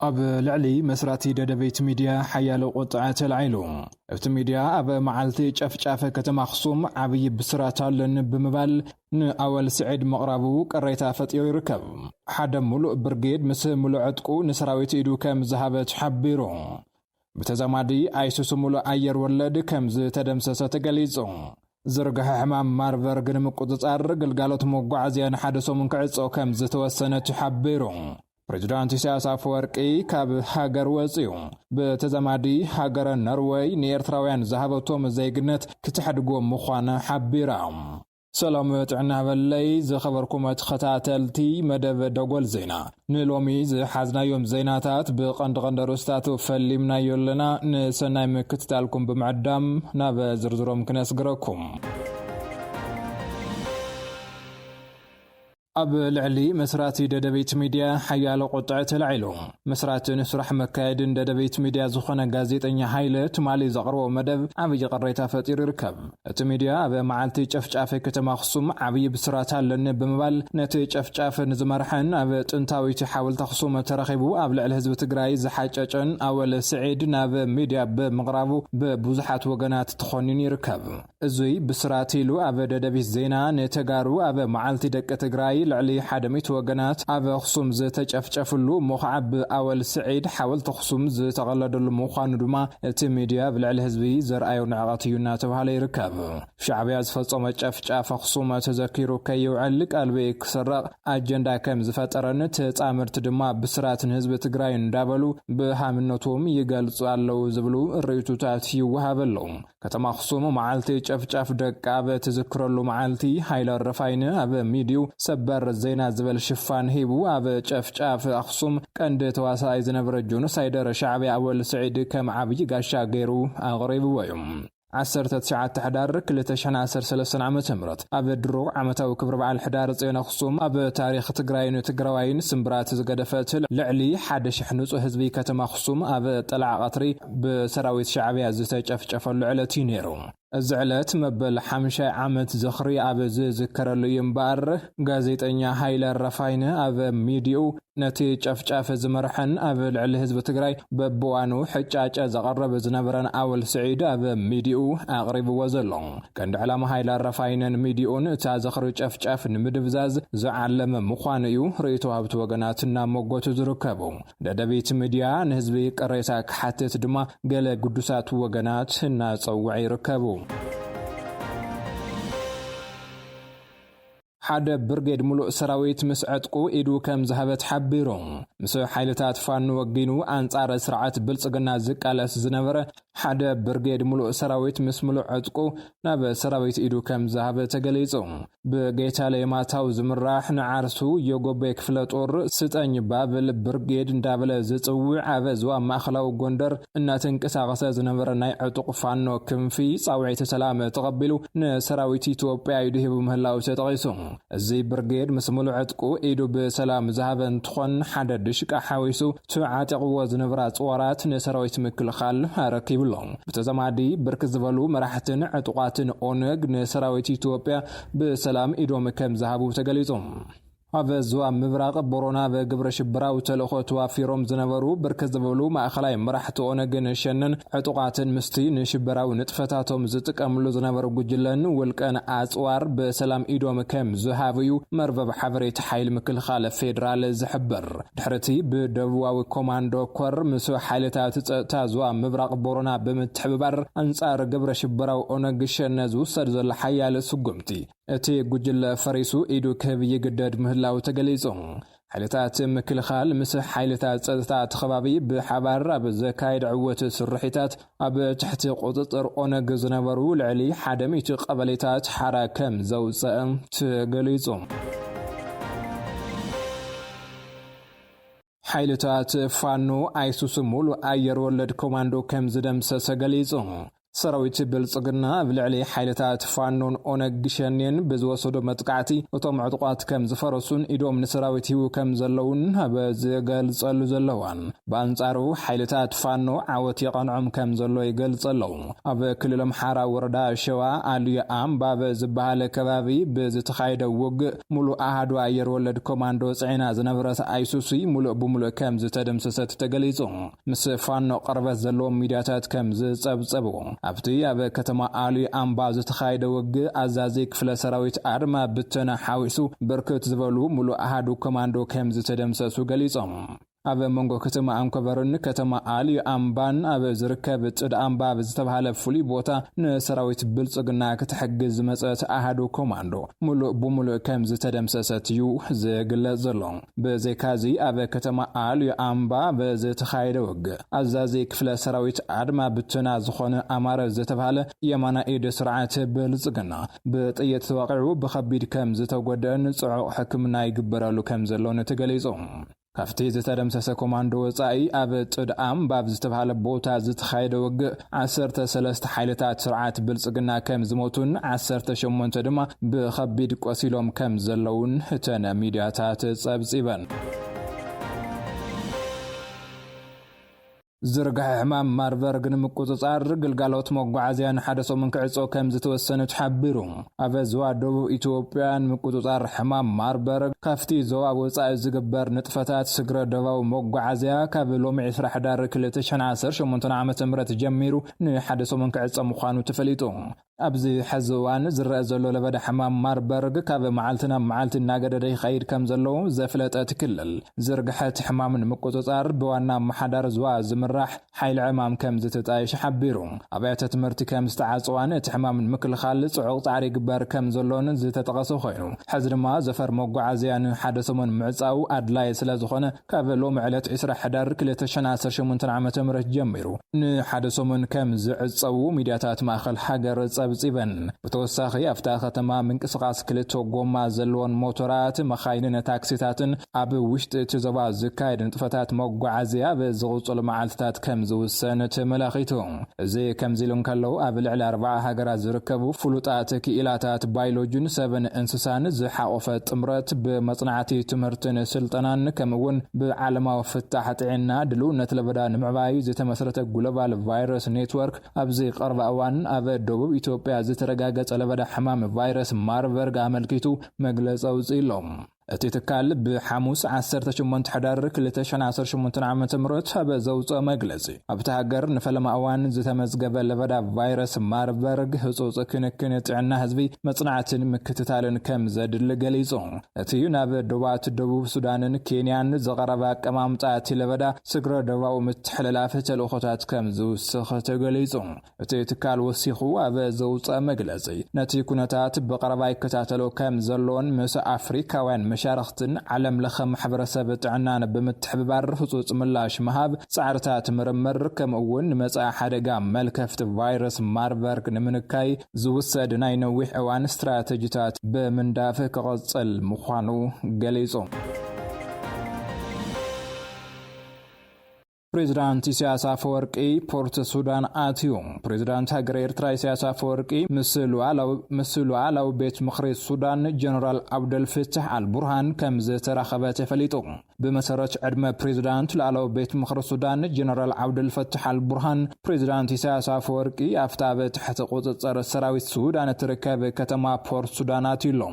ኣብ ልዕሊ መስራቲ ደደቤት ሚድያ ሓያሎ ቁጥዐ ተላዒሉ። ኣብቲ ሚድያ ኣብ መዓልቲ ጨፍጫፈ ከተማ ኣኽሱም ዓብዪ ብስራት ኣለኒ ብምባል ንኣወል ስዒድ ምቕራቡ ቅሬታ ፈጢሩ ይርከብ። ሓደ ሙሉእ ብርጌድ ምስ ሙሉእ ዕጥቁ ንሰራዊት ኢዱ ከም ዝሃበ ተሓቢሩ። ብተዛማዲ ኣይሱስ ሙሉእ ኣየር ወለድ ከም ዝተደምሰሰ ተገሊጹ። ዝርግሐ ሕማም ማርበርግ ንምቁጽጻር ግልጋሎት መጓዓዝያ ንሓደ ሰሙን ክዕጾ ከም ዝተወሰነ ተሓቢሩ። ፕሬዚዳንት ኢሳያስ ኣፈወርቂ ካብ ሃገር ወጺኡ። ብተዛማዲ ሃገረ ኖርወይ ንኤርትራውያን ዝሃበቶም ዜግነት ክትሕድጎ ምዃና ሓቢራ። ሰላም ጥዕና በለይ ዝኸበርኩም ተኸታተልቲ መደብ ደጎል ዜና። ንሎሚ ዝሓዝናዮም ዜናታት ብቐንዲ ቀንዲ ርእስታቱ ፈሊምናዮ ኣለና። ንሰናይ ምክትታልኩም ብምዕዳም ናብ ዝርዝሮም ክነስግረኩም። ኣብ ልዕሊ መስራቲ ደደቤት ሚድያ ሓያሎ ቁጥዐ ተላዒሉ። መስራትን ስራሕ መካየድን ደደቤት ሚድያ ዝኾነ ጋዜጠኛ ሃይለ ትማሊ ዘቕረቦ መደብ ዓብዪ ቅሬታ ፈጢሩ ይርከብ። እቲ ሚድያ ኣብ መዓልቲ ጨፍጫፊ ከተማ ኣኽሱም ዓብዪ ብስራት ኣለኒ ብምባል ነቲ ጨፍጫፍ ንዝመርሐን ኣብ ጥንታዊት ሓወልቲ ኣኽሱም ተረኺቡ ኣብ ልዕሊ ህዝቢ ትግራይ ዝሓጨጨን ኣወል ስዒድ ናብ ሚድያ ብምቕራቡ ብብዙሓት ወገናት ተኾኒኑ ይርከብ። እዙይ ብስራት ኢሉ ኣብ ደደቢት ዜና ንተጋሩ ኣብ መዓልቲ ደቂ ትግራይ ልዕሊ ሓደ ሚእቲ ወገናት ኣብ ኣኽሱም ዝተጨፍጨፍሉ እሞ ኸዓ ብኣወል ስዒድ ሓወልቲ ኣኽሱም ዝተቐለደሉ ምዃኑ ድማ እቲ ሚድያ ኣብ ልዕሊ ህዝቢ ዘርኣዮ ንዕቐት እዩ እናተባሃለ ይርከብ። ሻዕብያ ዝፈጸሞ ጨፍጫፍ ኣኽሱም ተዘኪሩ ከይውዕል ቀልቢ ክስረቕ ኣጀንዳ ከም ዝፈጠረን ተጻምርቲ ድማ ብስራት ንህዝቢ ትግራይ እንዳበሉ ብሃምነቶም ይገልጹ ኣለዉ ዝብሉ ርእይቶታት ይወሃበ ኣለዉ። ከተማ ኣኽሱም መዓልቲ ጨፍጫፍ ደቃ ኣብ ትዝክረሉ መዓልቲ ሃይለ ረፋይነ ኣብ ሚድዩ ሰበር ዜና ዝበል ሽፋን ሂቡ ኣብ ጨፍጫፍ ኣኽሱም ቀንዲ ተዋሳኣይ ዝነበረ ጆኖሳይደር ሻዕብያ ኣወል ስዒድ ከም ዓብዪ ጋሻ ገይሩ ኣቕሪብዎ እዩ። ዓሰርተ ትሽዓተ ሕዳር ክልተ ሽሕን ዓሰርተ ሰለስተን ዓመተ ምህረት ኣብ ድሮ ዓመታዊ ክብረ በዓል ሕዳር ጽዮን ኣኽሱም ኣብ ታሪኽ ትግራይን ትግራዋይን ስምብራት ዝገደፈት ልዕሊ ሓደ ሽሕ ንጹህ ህዝቢ ከተማ ኣኽሱም ኣብ ጠላዕ ቀትሪ ብሰራዊት ሻዕብያ ዝተጨፍጨፈሉ ዕለት እዩ ነይሩ። እዚ ዕለት መበል ሓምሻይ ዓመት ዝኽሪ ኣብ ዝዝከረሉ እዩ እምበኣር፣ ጋዜጠኛ ሃይለ ረፋይነ ኣብ ሚድዩ ነቲ ጨፍጫፍ ዝመርሐን ኣብ ልዕሊ ህዝቢ ትግራይ በብዋኑ ሕጫጨ ዘቐረበ ዝነበረን ኣወል ስዒድ ኣብ ሚድዩ ኣቕሪብዎ ዘሎ። ቀንዲ ዕላማ ሃይለ ረፋይነን ሚድዩን እታ ዝኽሪ ጨፍጫፍ ንምድብዛዝ ዝዓለመ ምዃኑ እዩ ርእይቶ ሃብቲ ወገናት እናመጎቱ ዝርከቡ። ደደቢት ሚድያ ንህዝቢ ቅሬታ ክሓትት ድማ ገለ ግዱሳት ወገናት እናጸውዐ ይርከቡ። ሓደ ብርጌድ ሙሉእ ሰራዊት ምስ ዕጥቁ ኢዱ ከም ዝሃበ ተሓቢሩ። ምስ ሓይልታት ፋኖ ወጊኑ ኣንጻር ስርዓት ብልጽግና ዝቃለስ ዝነበረ ሓደ ብርጌድ ሙሉእ ሰራዊት ምስ ሙሉእ ዕጥቁ ናብ ሰራዊት ኢዱ ከም ዝሃበ ተገሊጹ። ብጌታ ለየማታው ዝምራሕ ንዓርሱ የጎቤ ክፍለ ጦር ስጠኝ ባብል ብርጌድ እንዳበለ ዝጽውዕ ኣብ ዞባ ማእኸላዊ ጎንደር እናተንቀሳቐሰ ዝነበረ ናይ ዕጡቕ ፋኖ ክንፊ ጻውዒት ሰላም ተቐቢሉ ንሰራዊት ኢትዮጵያ ኢዱ ሂቡ ምህላው ተጠቒሱ። እዚ ብርጌድ ምስ ሙሉእ ዕጥቁ ኢዱ ብሰላም ዝሃበ እንትኾን፣ ሓደ ድሽቃ ሓዊሱ ተዓጢቕዎ ዝነበረ ኣጽዋራት ንሰራዊት ምክልኻል ኣረኪብሎም። ብተዛማዲ ብርክት ዝበሉ መራሕትን ዕጡቓትን ኦነግ ንሰራዊት ኢትዮጵያ ብሰላም ኢዶም ከም ዝሃቡ ተገሊጹ። ኣብ ዞባ ምብራቕ ቦሮና ብግብረ ሽበራዊ ተልእኾ ተዋፊሮም ዝነበሩ ብርክት ዝበሉ ማእኸላይ መራሕቲ ኦነግን ሸነን ዕጡቓትን ምስቲ ንሽበራዊ ንጥፈታቶም ዝጥቀምሉ ዝነበሩ ጉጅለን ውልቀን ኣጽዋር ብሰላም ኢዶም ከም ዝሃብዩ መርበብ ሓበሬታ ሓይሊ ምክልኻል ፌዴራል ዝሕብር። ድሕርቲ ብደቡባዊ ኮማንዶ ኮር ምስ ሓይልታት ጸጥታ ዞባ ምብራቕ ቦሮና ብምትሕብባር ኣንጻር ግብረ ሽበራዊ ኦነግ ሸነ ዝውሰድ ዘሎ ሓያለ ስጉምቲ፣ እቲ ጉጅለ ፈሪሱ ኢዱ ክህብ ይግደድ ምህላው ተገሊጹ። ሓይልታት ምክልኻል ምስ ሓይልታት ጸጥታ እቲ ከባቢ ብሓባር ኣብ ዘካየድ ዕወት ስርሒታት፣ ኣብ ትሕቲ ቁጽጽር ኦነግ ዝነበሩ ልዕሊ ሓደ ሚእቲ ቀበሌታት ሓራ ከም ዘውጸአ ተገሊጹ። ሓይልታት ፋኖ ኣይሱስ ሙሉ ኣየር ወለድ ኮማንዶ ከም ዝደምሰሰ ገሊጹ። ሰራዊት ብልጽግና ኣብ ልዕሊ ሓይልታት ፋኖን ኦነግ ሸኔን ብዝወሰዶ መጥቃዕቲ እቶም ዕጡቓት ከም ዝፈረሱን ኢዶም ንሰራዊት ሂቡ ከም ዘለውን ኣብ ዝገልጸሉ ዘለዋን። ብኣንጻሩ ሓይልታት ፋኖ ዓወት የቐንዖም ከም ዘሎ ይገልጽ ኣለዉ። ኣብ ክልል ኣምሓራ ወረዳ ሸዋ ኣልዩ ኣምባ ኣብ ዝበሃል ከባቢ ብዝተኻየደ ውግእ ሙሉእ ኣሃዱ ኣየር ወለድ ኮማንዶ ጽዒና ዝነበረት ኣይሱሲ ሙሉእ ብሙሉእ ከም ዝተደምሰሰት ተገሊጹ። ምስ ፋኖ ቅርበት ዘለዎም ሚድያታት ከም ዝጸብጸብዎ፣ ኣብቲ ኣብ ከተማ ኣልዩ ኣምባ ዝተኻየደ ውግእ ኣዛዚ ክፍለ ሰራዊት ኣድማ ብተና ሓዊሱ ብርክት ዝበሉ ሙሉእ ኣሃዱ ኮማንዶ ከም ዝተደምሰሱ ገሊጾም። ኣብ መንጎ ከተማ ኣንኮበርን ከተማ ኣልዩ ኣምባን ኣብ ዝርከብ ጽድ ኣምባ ኣብ ዝተባሃለ ፍሉይ ቦታ ንሰራዊት ብልጽግና ክትሕግዝ ዝመጸት ኣሃዱ ኮማንዶ ሙሉእ ብሙሉእ ከም ዝተደምሰሰት እዩ ዝግለጽ ዘሎ። ብዘይካዚ ኣብ ከተማ ኣልዩ ኣምባ ብዝተኻየደ ውግእ ኣዛዚ ክፍለ ሰራዊት ኣድማ ብተና ዝኾነ ኣማረ ዝተባሃለ የማና ኢድ ስርዓት ብልጽግና ብጥይት ተወቂዑ ብኸቢድ ከም ዝተጎደአን ጽዑቕ ሕክምና ይግበረሉ ከም ዘሎን ተገሊጹ። ካብቲ ዝተደምሰሰ ኮማንዶ ወጻኢ ኣብ ጥድ ኣምባ ኣብ ዝተባሃለ ቦታ ዝተኻየደ ውግእ ዓሰርተ ሰለስተ ሓይልታት ስርዓት ብልጽግና ከም ዝሞቱን ዓሰርተ ሸሞንተ ድማ ብኸቢድ ቆሲሎም ከም ዘለውን እተን ሚድያታት ጸብጺበን። ዝርግሐ ሕማም ማርበርግ ንምቁጽጻር ግልጋሎት መጓዓዝያ ንሓደ ሰሙን ክዕጾ ከም ዝተወሰነ ተሓቢሩ። ኣብ ዞባ ደቡብ ኢትዮጵያ ንምቁጽጻር ሕማም ማርበርግ ካብቲ ዞባ ወጻኢ ዝግበር ንጥፈታት ስግረ ዶባዊ መጓዓዝያ ካብ ሎሚ ዕስራ ሕዳር ክልተ ሽሕን ዓሰርተ ሸሞንተን ዓመተ ምህረት ጀሚሩ ንሓደ ሰሙን ክዕጸ ምዃኑ ተፈሊጡ። ኣብዚ ሕዚ እዋን ዝረአ ዘሎ ለበዳ ሕማም ማርበርግ ካብ መዓልቲ ናብ መዓልቲ እናገደደ ይኸይድ ከም ዘሎ ዘፍለጠ እቲ ክልል፣ ዝርግሐ እቲ ሕማም ንምቁጽጻር ብዋና ኣመሓዳሪ ዞባ ዝምራሕ ሓይሊ ዕማም ከም ዝተጣየሽ ሓቢሩ። ኣብያተ ትምህርቲ ከም ዝተዓጽዋን እቲ ሕማም ንምክልኻል ጽዑቕ ጻዕሪ ይግበር ከም ዘሎን ዝተጠቐሰ ኮይኑ፣ ሕዚ ድማ ዘፈር መጓዓዝያ ንሓደ ሰሙን ምዕጻው ኣድላይ ስለ ዝኾነ ካብ ሎሚ ዕለት ዕስራ ሕዳር ክልተ ሽሕን ዓሰርተ ሸሞንተን ዓመተ ምህረት ጀሚሩ ንሓደ ሰሙን ከም ዝዕጸው ሚድያታት ማእኸል ሃገር ጸብጺበን። ብተወሳኺ ኣብታ ከተማ ምንቅስቓስ ክልተ ጎማ ዘለዎን ሞቶራት፣ መኻይንን ታክሲታትን ኣብ ውሽጢ እቲ ዞባ ዝካየድ ንጥፈታት መጓዓዝያ ኣብ ዝቕጽሉ መዓልትታት ከም ዝውሰን ተመላኺቱ። እዚ ከምዚ ኢሉ እንከሎ፣ ኣብ ልዕሊ ኣርባዓ ሃገራት ዝርከቡ ፍሉጣት ክኢላታት ባዮሎጂን ሰብን እንስሳን ዝሓቖፈ ጥምረት ብመጽናዕቲ ትምህርትን ስልጠናን ከምኡ እውን ብዓለማዊ ፍታሕ ጥዕና ድልውነት ለበዳ ንምዕባይ ዝተመስረተ ግሎባል ቫይረስ ኔትወርክ ኣብዚ ቀረባ እዋን ኣብ ደቡብ ኢትዮጵያ ዝተረጋገጸ ለበዳ ሕማም ቫይረስ ማርበርግ ኣመልኪቱ መግለጺ ኣውጺኡ ኣሎ። እቲ ትካል ብሓሙስ ዓሰርተ ሸሞንተ ሕዳር ክልተ ሽሕን ዓሰርተ ሸሞንተን ዓመተ ምህረት ኣብ ዘውፅኦ መግለፂ፣ ኣብቲ ሃገር ንፈለማ እዋን ዝተመዝገበ ለበዳ ቫይረስ ማርበርግ ህፁፅ ክንክን ጥዕና ህዝቢ መፅናዕትን ምክትታልን ከም ዘድሊ ገሊፁ። እቲ ናብ ዶባት ደቡብ ሱዳንን ኬንያን ዝቐረበ ኣቀማምጣ እቲ ለበዳ ስግረ ዶባዊ ምትሕልላፍ ተልእኾታት ከም ዝውስኽ ተገሊፁ። እቲ ትካል ወሲኹ ኣብ ዘውፅአ መግለፂ፣ ነቲ ኩነታት ብቐረባ ይከታተሎ ከም ዘሎን ምስ ኣፍሪካውያን መሻርኽትን ዓለም ለኸ ማሕበረሰብ ጥዕናን ብምትሕብባር ህፁፅ ምላሽ ምሃብ ፃዕርታት ምርምር ከምኡ እውን ንመፃኢ ሓደጋ መልከፍቲ ቫይረስ ማርበርግ ንምንካይ ዝውሰድ ናይ ነዊሕ እዋን ስትራተጂታት ብምንዳፍ ክቐፅል ምዃኑ ገሊፁ። ፕሬዚዳንት ኢሳያስ ኣፈወርቂ ፖርት ሱዳን ኣትዩ። ፕሬዚዳንት ሃገር ኤርትራ ኢሳያስ ኣፈወርቂ ምስ ሉዓላዊ፣ ምስ ሉዓላዊ ቤት ምኽሪ ሱዳን ጀነራል ዓብደልፍታሕ ኣልቡርሃን ከም ዝተራኸበ ተፈሊጡ። ብመሰረት ዕድመ ፕሬዚዳንት ሉዓላዊ ቤት ምኽሪ ሱዳን ጀነራል ዓብደልፈታሕ ኣልቡርሃን፣ ፕሬዚዳንት ኢሳያስ ኣፈወርቂ ኣብታ ኣብ ትሕቲ ቁጽጽር ሰራዊት ሱዳን እትርከብ ከተማ ፖርት ሱዳን ኣትዩ ኣሎ።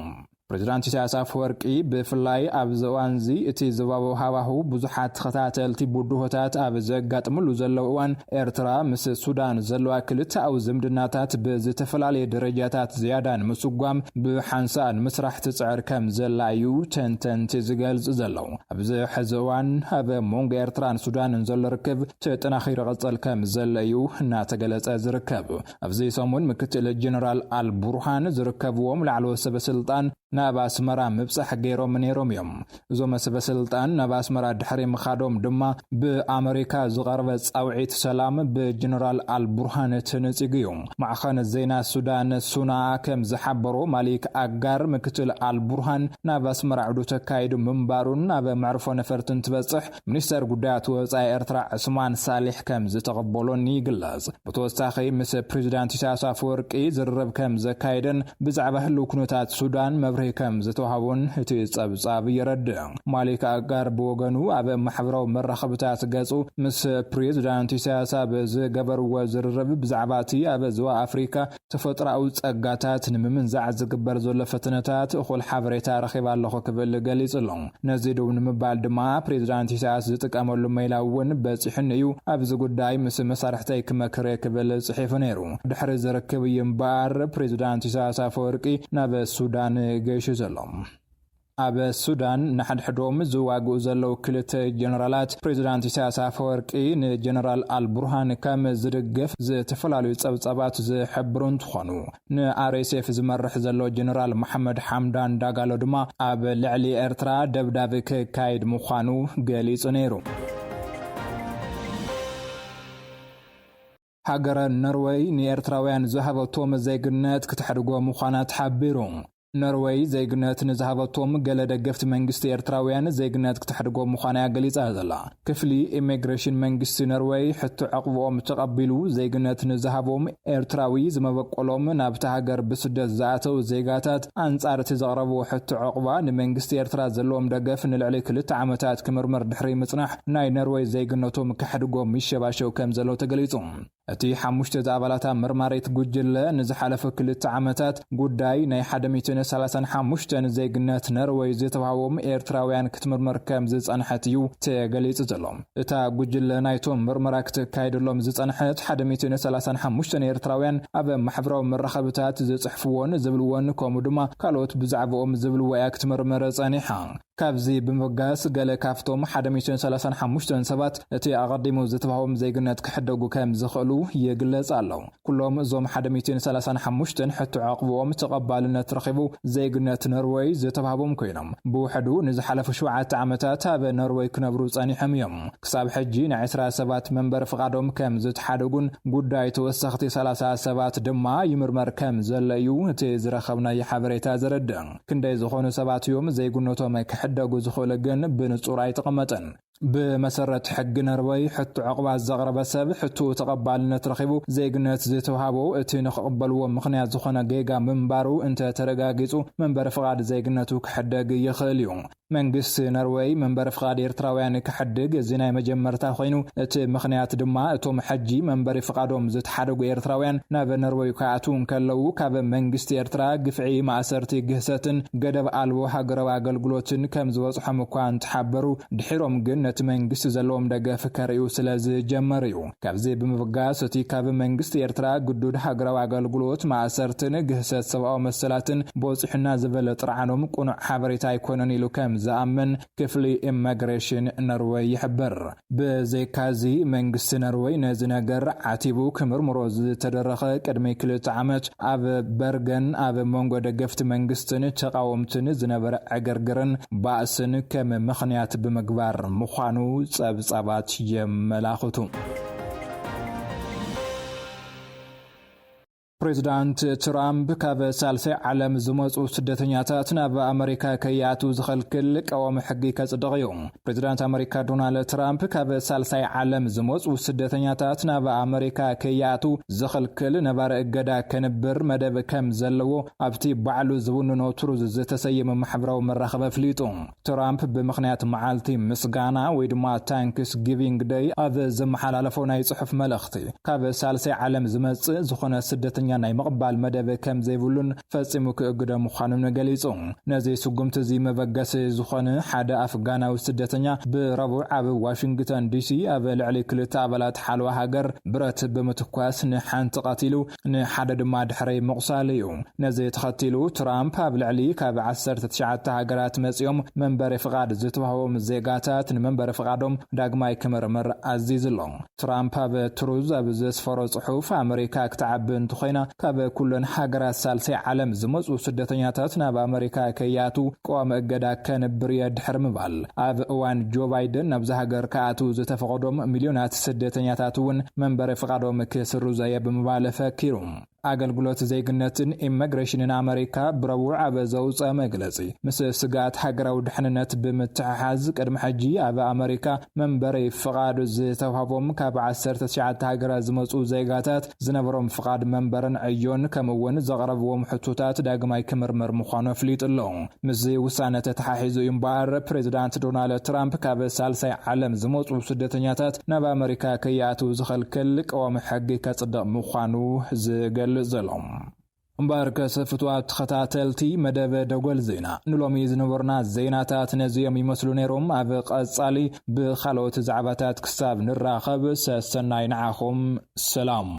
ፕሬዚዳንት ኢሳያስ ኣፈወርቂ ብፍላይ ኣብዚ እዋንዚ እቲ ዞባዊ ሃዋህው ብዙሓት ተኸታተልቲ ብድሆታት ኣብ ዘጋጥምሉ ዘለዉ እዋን፣ ኤርትራ ምስ ሱዳን ዘለዋ ክልተኣዊ ዝምድናታት ብዝተፈላለየ ደረጃታት ዝያዳ ንምስጓም ብሓንሳእ ንምስራሕ ትጽዕር ከም ዘላ እዩ ተንተንቲ ዝገልጽ ዘለዉ። ኣብዚ ሕዚ እዋን ኣብ መንጎ ኤርትራን ሱዳንን ዘሎ ርክብ ተጠናኺሩ ይቕጽል ከም ዘሎ እዩ እናተገለጸ ዝርከብ። ኣብዚ ሰሙን ምክትል ጀነራል ኣልቡርሃን ዝርከብዎም ላዕለዎት ሰበ ስልጣን ናብ ኣስመራ ምብጻሕ ገይሮም ነይሮም እዮም። እዞም ሰበ ስልጣን ናብ ኣስመራ ድሕሪ ምኻዶም ድማ ብኣመሪካ ዝቐረበ ጻውዒት ሰላም ብጀነራል ኣልቡርሃን ተነጺጉ እዩ። ማዕኸን ዜና ሱዳን ሱና ከም ዝሓበሮ፣ ማሊክ ኣጋር ምክትል ኣልቡርሃን ናብ ኣስመራ ዕዱ ተካይዱ ምንባሩን ኣብ መዕርፎ ነፈርቲ እንትበጽሕ ሚኒስተር ጉዳያት ወጻኢ ኤርትራ ዕስማን ሳሊሕ ከም ዝተቐበሎን ይግለጽ። ብተወሳኺ ምስ ፕሬዚዳንት ኢሳያስ ኣፈወርቂ ዝርርብ ከም ዘካየደን ብዛዕባ ህልው ኩነታት ሱዳን መብርሂ ከም ዝተዋህቦን እቲ ጸብጻብ የረድእ። ማሊክ ኣጋር ብወገኑ ኣብ ማሕበራዊ መራኸብታት ገጹ ምስ ፕሬዚዳንት ኢሳያስ ኣብ ዝገበርዎ ዝርርብ ብዛዕባ እቲ ኣብ ዞባ ኣፍሪካ ተፈጥሮኣዊ ጸጋታት ንምምንዛዕ ዝግበር ዘሎ ፈተነታት እኹል ሓበሬታ ረኺበ ኣለኹ ክብል ገሊጹ ኣሎ። ነዚ ደው ንምባል ድማ ፕሬዚዳንት ኢሳያስ ዝጥቀመሉ ሜላ እውን በጺሑኒ እዩ። ኣብዚ ጉዳይ ምስ መሳርሕተይ ክመክር እየ ክብል ጽሒፉ ነይሩ። ድሕሪ ዝርክብ እዩ እምበኣር ፕሬዚዳንት ኢሳያስ ኣፈወርቂ ናብ ሱዳን ገይሹ ዘሎ። ኣብ ሱዳን ንሓድሕዶም ዝዋግኡ ዘለዉ ክልተ ጀነራላት ፕሬዚዳንት ኢሳያስ ኣፈወርቂ ንጀነራል ኣልቡርሃን ከም ዝድግፍ ዝተፈላለዩ ጸብጻባት ዝሕብሩ እንትኾኑ፣ ንኣርኤስኤፍ ዝመርሕ ዘሎ ጀነራል መሓመድ ሓምዳን ዳጋሎ ድማ ኣብ ልዕሊ ኤርትራ ደብዳብ ክካየድ ምዃኑ ገሊጹ ነይሩ። ሃገረ ኖርወይ ንኤርትራውያን ዝሃበቶም ዜግነት ክትሕድጎ ምዃና ተሓቢሩ። ኖርወይ ዜግነት ንዝሃበቶም ገለ ደገፍቲ መንግስቲ ኤርትራውያን ዜግነት ክትሕድጎ ምዃና እያ ገሊጻ ዘላ። ክፍሊ ኢሚግሬሽን መንግስቲ ኖርወይ ሕቶ ዕቕብኦም ተቐቢሉ ዜግነት ንዝሃቦም ኤርትራዊ ዝመበቆሎም ናብቲ ሃገር ብስደት ዝኣተው ዜጋታት ኣንጻር እቲ ዘቕረብዎ ሕቶ ዕቕባ ንመንግስቲ ኤርትራ ዘለዎም ደገፍ ንልዕሊ ክልተ ዓመታት ክምርምር ድሕሪ ምጽናሕ ናይ ኖርወይ ዜግነቶም ክሕድጎም ይሸባሸው ከም ዘሎ ተገሊጹ። እቲ ሓሙሽተ ኣባላት መርማሪት ጉጅለ ንዝሓለፈ ክልተ ዓመታት ጉዳይ ናይ ሓደ ሚእትን ሰላሳን ሓሙሽተን ዜግነት ኖርወይ ዝተዋህቦም ኤርትራውያን ክትምርምር ከም ዝጸንሐት እዩ ተገሊጹ ዘሎ። እታ ጉጅለ ናይቶም ምርመራ ክትካየደሎም ዝጸንሐት ሓደ ሚእትን ሰላሳን ሓሙሽተን ኤርትራውያን ኣብ ማሕበራዊ መራኸብታት ዝጽሕፍዎን ዝብልዎን ከምኡ ድማ ካልኦት ብዛዕባኦም ዝብልዎ እያ ክትምርምር ጸኒሓ። ካብዚ ብምብጋስ ገለ ካብቶም ሓደ ሚእትን ሰላሳን ሓሙሽተን ሰባት እቲ ኣቐዲሙ ዝተዋህቦም ዜግነት ክሕደጉ ከም ዝኽእሉ ይግለጽ ኣሎ። ኩሎም እዞም ሓደ ሚእትን ሰላሳን ሓሙሽተን ሕቶ ዕቕብኦም ተቐባልነት ረኺቡ ዜግነት ኖርወይ ዝተዋህቦም ኮይኖም፣ ብውሕዱ ንዝሓለፉ ሸውዓተ ዓመታት ኣብ ኖርወይ ክነብሩ ጸኒሖም እዮም። ክሳብ ሕጂ ንዕስራ ሰባት መንበሪ ፍቓዶም ከም ዝተሓደጉን ጉዳይ ተወሰኽቲ ሰላሳ ሰባት ድማ ይምርመር ከም ዘሎ እዩ እቲ ዝረኸብናዮ ሓበሬታ ዘረድእ። ክንደይ ዝኾኑ ሰባት እዮም ዜግነቶም ክሕደጉ ዝኽእሉ ግን ብንጹር ኣይተቐመጠን። ብመሰረት ሕጊ ኖርወይ፣ ሕቶ ዕቕባ ዘቕረበ ሰብ ሕቶኡ ተቐባልነት ረኺቡ ዜግነት ዝተዋህቦ፣ እቲ ንኽቕበልዎ ምኽንያት ዝኾነ ጌጋ ምንባሩ እንተ ተረጋጊጹ፣ መንበሪ ፍቓድ ዜግነቱ ክሕደግ ይኽእል እዩ። መንግስቲ ኖርወይ መንበሪ ፍቓድ ኤርትራውያን ክሕድግ እዚ ናይ መጀመርታ ኮይኑ፣ እቲ ምኽንያት ድማ እቶም ሕጂ መንበሪ ፍቓዶም ዝተሓደጉ ኤርትራውያን ናብ ኖርወይ ክኣትዉ እንከለዉ ካብ መንግስቲ ኤርትራ ግፍዒ፣ ማእሰርቲ፣ ግህሰትን ገደብ ኣልቦ ሃገራዊ ኣገልግሎትን ከም ዝበጽሖም እኳ እንተሓበሩ፣ ድሒሮም ግን ነቲ መንግስቲ ዘለዎም ደገፍ ከርእዩ ስለ ዝጀመሩ እዩ። ካብዚ ብምብጋስ እቲ ካብ መንግስቲ ኤርትራ ግዱድ ሃገራዊ ኣገልግሎት፣ ማእሰርትን ግህሰት ሰብኣዊ መሰላትን በጺሑና ዝበለ ጥርዓኖም ቅኑዕ ሓበሬታ ኣይኮነን ኢሉ ከም ዝኣምን ክፍሊ ኢሚግሬሽን ኖርወይ ይሕብር። ብዘይካዚ መንግስቲ ኖርወይ ነዚ ነገር ዓቲቡ ክምርምሮ ዝተደረኸ ቅድሚ ክልተ ዓመት ኣብ በርገን ኣብ መንጎ ደገፍቲ መንግስትን ተቓወምትን ዝነበረ ዕግርግርን ባእስን ከም ምኽንያት ብምግባር ምዃኑ ጸብጻባት የመላኽቱ። ፕሬዚዳንት ትራምፕ ካብ ሳልሳይ ዓለም ዝመጹ ስደተኛታት ናብ ኣመሪካ ከይኣትዉ ዝኸልክል ቀዋሚ ሕጊ ከጽድቕ እዩ። ፕሬዚዳንት ኣመሪካ ዶናልድ ትራምፕ ካብ ሳልሳይ ዓለም ዝመጹ ስደተኛታት ናብ ኣመሪካ ከይኣትዉ ዝኸልክል ነባሪ እገዳ ከንብር መደብ ከም ዘለዎ ኣብቲ ባዕሉ ዝውንኖ ትሩዝ ዝተሰየመ ማሕበራዊ መራኸቢ ኣፍሊጡ። ትራምፕ ብምኽንያት መዓልቲ ምስጋና ወይ ድማ ታንክስ ጊቪንግ ደይ ኣብ ዘመሓላለፎ ናይ ጽሑፍ መልእኽቲ፣ ካብ ሳልሳይ ዓለም ዝመጽእ ዝኾነ ስደተኛ ናይ ምቕባል መደብ ከም ዘይብሉን ፈጺሙ ክእግዶ ምዃኑን ገሊጹ። ነዚ ስጉምቲ እዚ መበገሲ ዝኾነ ሓደ ኣፍጋናዊ ስደተኛ ብረቡዕ ኣብ ዋሽንግተን ዲሲ ኣብ ልዕሊ ክልተ ኣባላት ሓለዋ ሃገር ብረት ብምትኳስ ንሓንቲ ቀቲሉ፣ ንሓደ ድማ ድሕረይ ምቑሳሉ እዩ። ነዚ ተኸቲሉ ትራምፕ ኣብ ልዕሊ ካብ ዓሰርተ ትሽዓተ ሃገራት መጺኦም መንበሪ ፍቓድ ዝተዋህቦም ዜጋታት ንመንበሪ ፍቓዶም ዳግማይ ክምርምር ኣዚዙ ኣሎ። ትራምፕ ኣብ ትሩዝ ኣብ ዘስፈሮ ጽሑፍ፣ ኣመሪካ ክትዓቢ እንተኾይና ካብ ኩለን ሃገራት ሳልሳይ ዓለም ዝመፁ ስደተኛታት ናብ ኣመሪካ ከይኣትዉ ቀዋሚ እገዳ ከንብር እየ ድሕሪ ምባል፣ ኣብ እዋን ጆ ባይደን ናብዛ ሃገር ክኣትዉ ዝተፈቐዶም ሚልዮናት ስደተኛታት እውን መንበሪ ፍቓዶም ክስርዞ እየ ብምባል ፈኪሩ። ኣገልግሎት ዜግነትን ኢሚግሬሽንን ኣመሪካ ብረቡዕ ኣብ ዘውፅአ መግለፂ፣ ምስ ስግኣት ሃገራዊ ድሕንነት ብምትሕሓዝ፣ ቅድሚ ሕጂ ኣብ ኣመሪካ መንበሪ ፍቓድ ዝተዋህቦም ካብ ዓሰርተ ትሽዓተ ሃገራት ዝመፁ ዜጋታት ዝነበሮም ፍቓድ መንበርን ዕዮን፣ ከምኡ እውን ዘቕረብዎም ሕቶታት ዳግማይ ክምርመር ምዃኑ ኣፍሊጡ ኣሎ። ምስዚ ውሳነ ተተሓሒዙ እዩ እምበኣር፣ ፕሬዚዳንት ዶናልድ ትራምፕ ካብ ሳልሳይ ዓለም ዝመፁ ስደተኛታት ናብ ኣመሪካ ከይኣትዉ ዝኸልክል ቀዋሚ ሕጊ ከፅድቕ ምዃኑ ዝገልጽ ዘሎ። እምበኣርከስ ፍቱዋት ተኸታተልቲ መደብ ደጎል ዜና፣ ንሎሚ ዝነበሩና ዜናታት ነዚኦም ይመስሉ ነይሮም። ኣብ ቀጻሊ ብኻልኦት ዛዕባታት ክሳብ ንራኸብ፣ ሰሰናይ ንዓኹም። ሰላም።